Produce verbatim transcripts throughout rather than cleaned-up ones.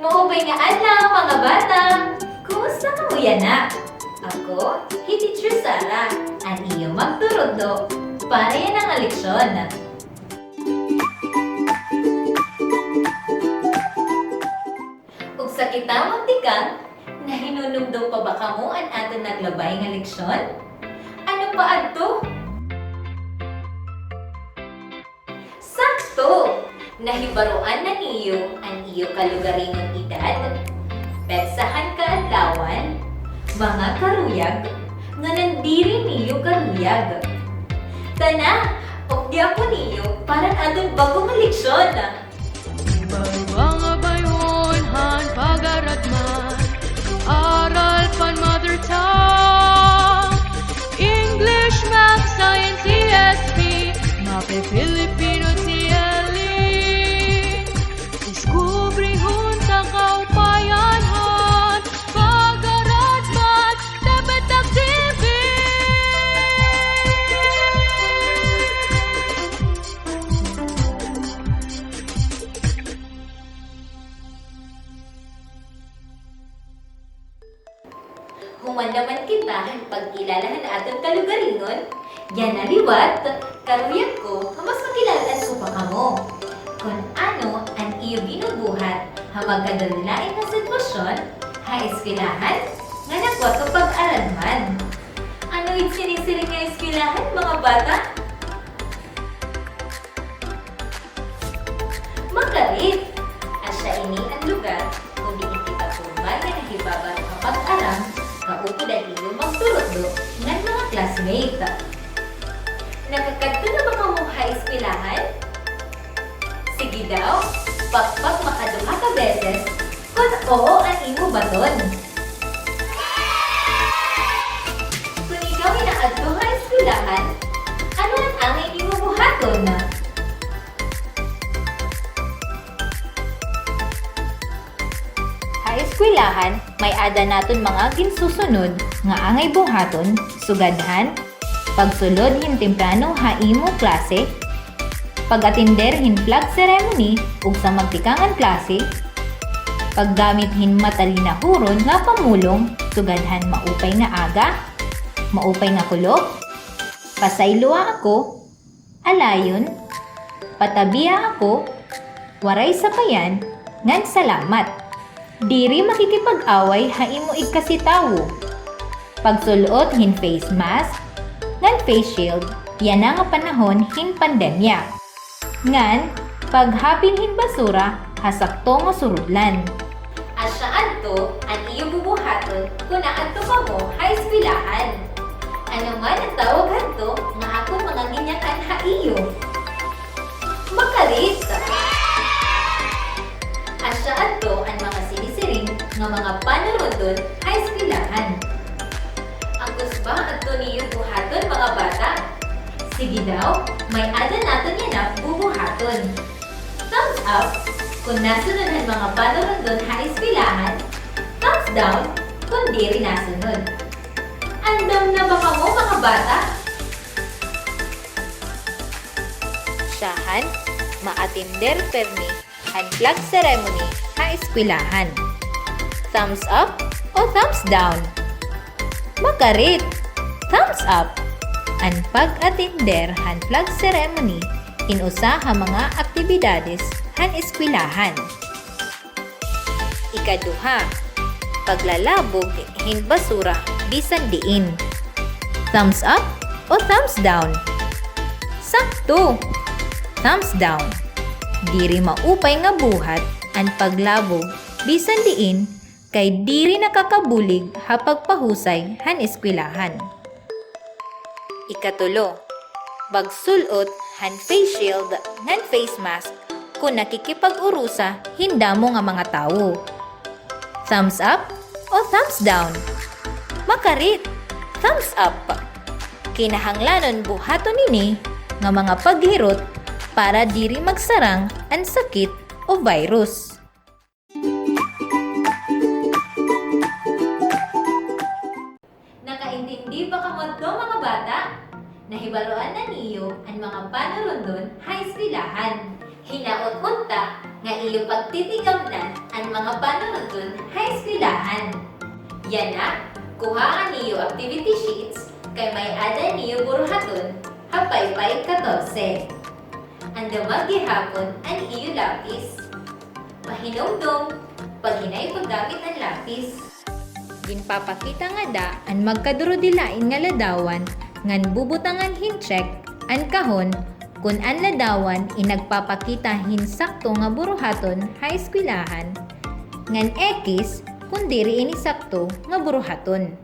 Maupay nga adlaw, mga bata! Kumusta kamo yana? Ako hi Teacher Sara, an iyo magturutdo para yana nga leksyon. Ugsa kita magtikang, nahinunumdom pa ba kamo an aton naglabay nga leksyon? Ano pa adto? Sakto! Nahibaroan na niyo an iyo kalugaringon edad, petsa han kaadlawan, mga karuyag, ngan an diri niyo karuyag. Tana, updi ako niyo para an aton bag-o nga leksyon! Bag-o nga bayhon han pag-aradman, aral pan mother tongue, English, math, science, E S P, MAPEH, Filipino, T L E. Diskubrihon ta kaupayan han pag-aradman, Dapat Active! Human naman kita han pagkilala han aton kalugaringon, yana liwat, karuyag ko nga mas makilal-an ko pa kamo. Kon ano an iyo binubuhat ha magkadalain nga sitwasyon ha eskwelahan nga nagwato pag-aradman. Ano it sinisiring nga eskwelahan, mga bata? Makarit! Asya ini an lugar kon diin kita turban nga nahibabaro ha pag-aram kaupod an iyo magturutdo ngan mga classmate. Nakakadto na ba kamo ha eskwelahan? Sige daw, pakpak makaduha ka beses kon oo an imo baton. Kon ikaw inaadto ha eskwelahan, ano an angay nimo buhaton? Ha eskwelahan, may-ada naton mga ginsusunod nga angay buhaton, sugad han pagsul-ot hin temprano ha imo klase, pag-atender hin flag ceremony ugsa magtikang an klase, paggamit hin matalinahuron nga pamulong sugad han maupay nga aga, maupay nga kulop, pasayloa ako, alayon, patabia ako, waray sapayan, ngan salamat. Diri makikipag-away ha imo igkasi tawo. Pagsul-ot hin face mask ngan face shield yana nga panahon hin pandemya. Ngan paghapin hin basura ha sakto nga surudlan. Asya adto an iyo bubuhaton kon aadto kamo ha eskwelahan. Ano man an tawag hadto nga akon mga ginyakan ha iyo? Makarit! Asya adto an mga sinisiring nga mga panurundon ha eskwelahan. Agos ba adto niyo buhaton, mga bata? Sige daw, may-ada naton yana bubuhaton. Thumbs up kon nasunod han mga panurundon ha eskwelahan, thumbs down kon diri nasunod. Andam na ba kamo, mga bata? Syahan, maatender pirmi an flag ceremony ha eskwelahan. Thumbs up o thumbs down? Makarit! Thumbs up! An pag-atender han flag ceremony in usa ha mga aktibidades han eskwelahan. Ikaduha, paglalabog hin basura bisan diin. Thumbs up o thumbs down? Sakto! Thumbs down. Diri maupay nga buhat an paglabog bisan diin kay diri nakakabulig ha pagpahusay han eskwelahan. Ikatulo, pagsul-ot han face shield ngan face mask kon nakikipag-urusa hin damo nga mga tawo. Thumbs up o thumbs down? Makarit, thumbs up. Kinahanglanon buhaton ini nga mga paghirot para diri magsarang an sakit o virus. Nakaintindi ba kamo adto, mga bata? Nahibaroan na niyo an mga panurundon ha eskwelahan. Hinaot unta nga iyo pagtitigamnan an An mga panurundon ha eskwelahan. Yana, kuhaa an iyo activity sheets kay may-ada niyo buruhaton ha paypay katorse. Andama gihapon an iyo lapis. Pahinumdom, paghinay paggamit han lapis. Ginpapakita ngada an magkadurudilain nga ladawan ngan bubutangan hin check an kahon kon an ladawan in nagpapakita hin sakto nga buruhaton ha eskwelahan, ngan X kon diri ini sakto nga buruhaton.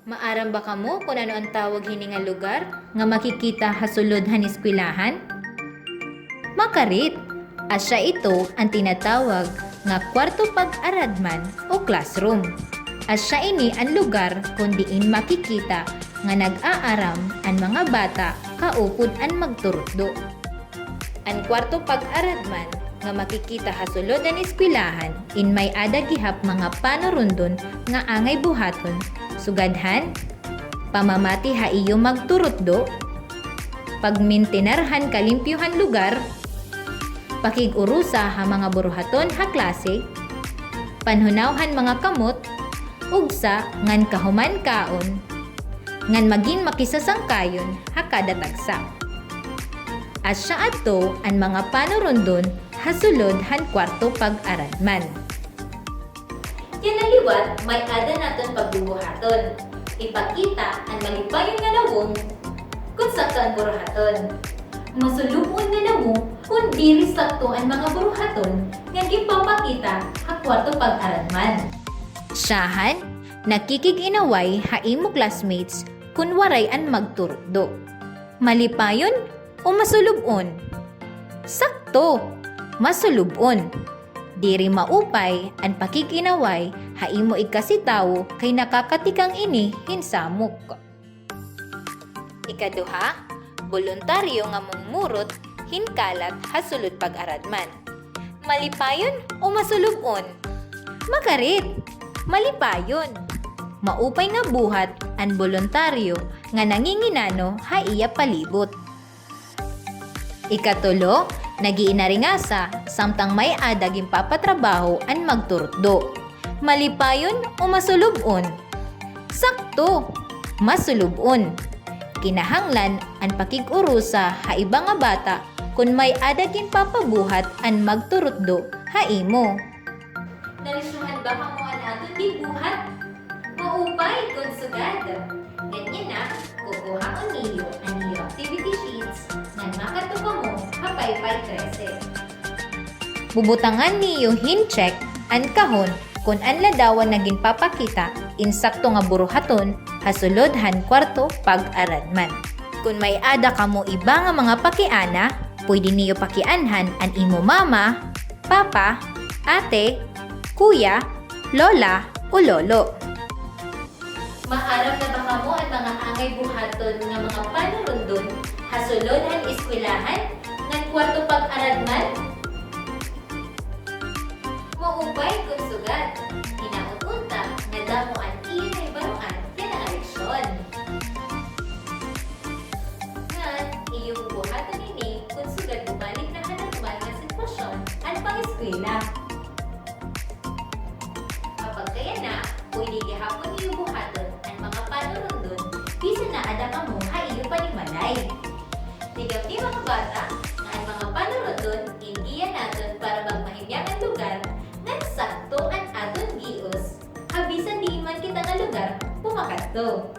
Maaram ba kamo kon ano an tawag hini nga lugar nga makikita ha sulod han eskwelahan? Makarit, asya ito an tinatawag nga kwarto pag-aradman o classroom. Asya ini an lugar kon diin makikita nga nag-aaram an mga bata kaupod an magturutdo. An kwarto pag-aradman nga makikita ha sulod han eskwelahan in may-ada gihap mga panurundon nga angay buhaton, sugad han pamamati ha iyo magturutdo, pagmintinar han kalimpyo han lugar, pakig-urusa ha mga buruhaton ha klase, panhunaw han mga kamot, ugsa ngan kahuman kaon, ngan magin makisasangkayon ha kada tagsa. Asya adto an mga panurundon ha sulod han kwarto pag-aradman. Yana liwat may-ada naton pagbubuhaton. Ipakita an malipayon nga nawong kon sakto an buruhaton. Masulub-on nga nawong kon diri sakto an mga buruhaton nga ginpapakita ha kwarto pag-aradman. Syahan, nakikig-inaway ha imo classmates kon waray an magturutdo. Malipayon o masulub-on? Sakto! Masulub-on. Diri maupay an pakig-inaway ha imo igkasitawo kay nakakatikang ini hin samok. Ikaduha, boluntaryo nga mumurot hin kalat ha sulod pag-aradman. Malipayon o masulub-on? Makarit! Malipayon! Maupay nga buhat an boluntaryo nga nanginginano ha iya palibot. Ikatulo, nag-iinaringasa samtang may-ada ginpapatrabaho an magturutdo. Malipayon o masulub-on? Sakto! Masulub-on. Kinahanglan an pakig-urusa ha iba nga bata kon may-ada ginpapabuhat an magturutdo ha imo. Nalisyohan ba kamo han aton ginbuhat? Maupay kon sugad. Ngan yana, kukuhaon niyo an iyo activity sheets ngan makadto kamo ha paypay trese. Bubutangan niyo hin check an kahon kon an ladawan nga ginpapakita in sakto nga buruhaton ha sulod han kwarto pag-aradman. Kon may-ada kamo iba nga mga pakiana, pwede niyo pakianhan an imo mama, papa, ate, kuya, lola, o lolo. Maaram na ba kamo an mga angay buhaton nga mga panurundon ha sulod han eskwelahan ngan kwarto pag-aradman? Maupay kon sugad. Hinaot unta nga damo an iyo nahibaroan yana nga leksyon. Ngan iyo bubuhaton ini kon sugad bumalik na ha normal nga sitwasyon an pang-eskwela. Apagkayana, pwede gihapon niyo buhaton an mga panurundon bisan naada kamo ha iyo panimalay. Tikang ini, mga bata, nga an mga panurundon in giya naton para magmahimyang an lugar ngan sakto an aton gios ha bisan diin man kita nga lugar pumakadto.